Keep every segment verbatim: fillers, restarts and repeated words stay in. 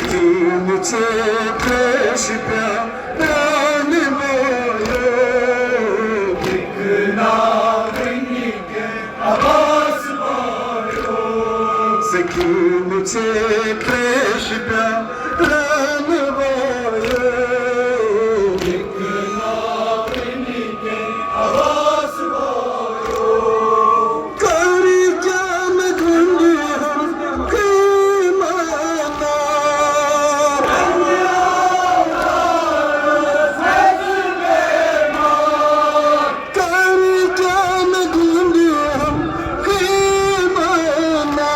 تِم ژےٚ ترٛیشہِ پیٛالہٕ بایو، اِقنا وٕنہِ کٮ۪ن عباس بایو۔ سکیٖن ژےٚ ترٛیشہِ پیٛالہٕ بایو، اِقنا وٕنہِ کٮ۪ن عباس بایو۔ کر کیا میں گنڈی ہم قیمانا۔ کر کیا میں گنڈی ہم قیمانا۔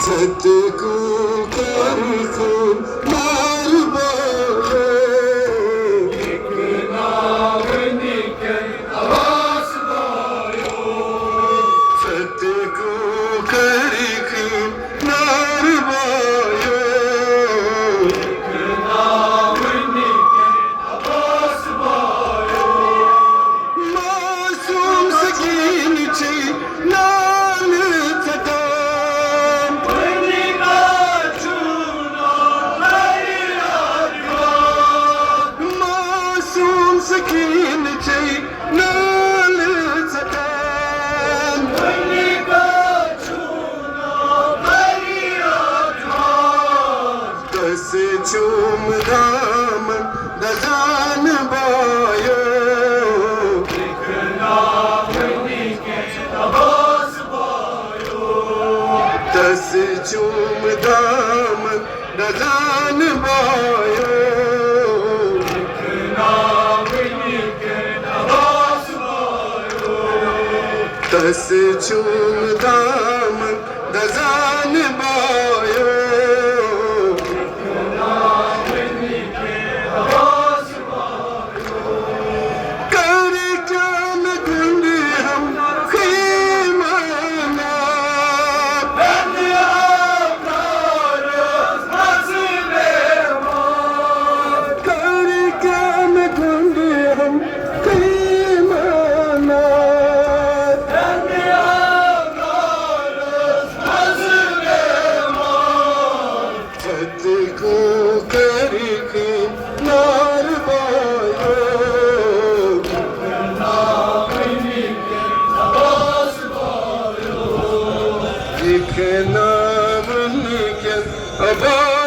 ژٕ تہِ کو کر کٲم مار بایو۔ ژٕ تہِ کو کر کٲم مار بایو۔ معصوم سکیٖن چھے نالہٕ ژٹان۔ معصوم سکیٖن چھے نالہٕ ژٹان۔ تس چوم دامن دزان بایو۔ تس چوم دامن دزان بایو۔ تس چوم دامن دزان بایو۔ کر کیا میں گنڈی ہم قیمانا۔ کر کیا میں گنڈی ہم قیمانا۔ فتح کو کر کٲم مار بایو۔ یہِ کھٮ۪ناوُن کٮ۪ن عباس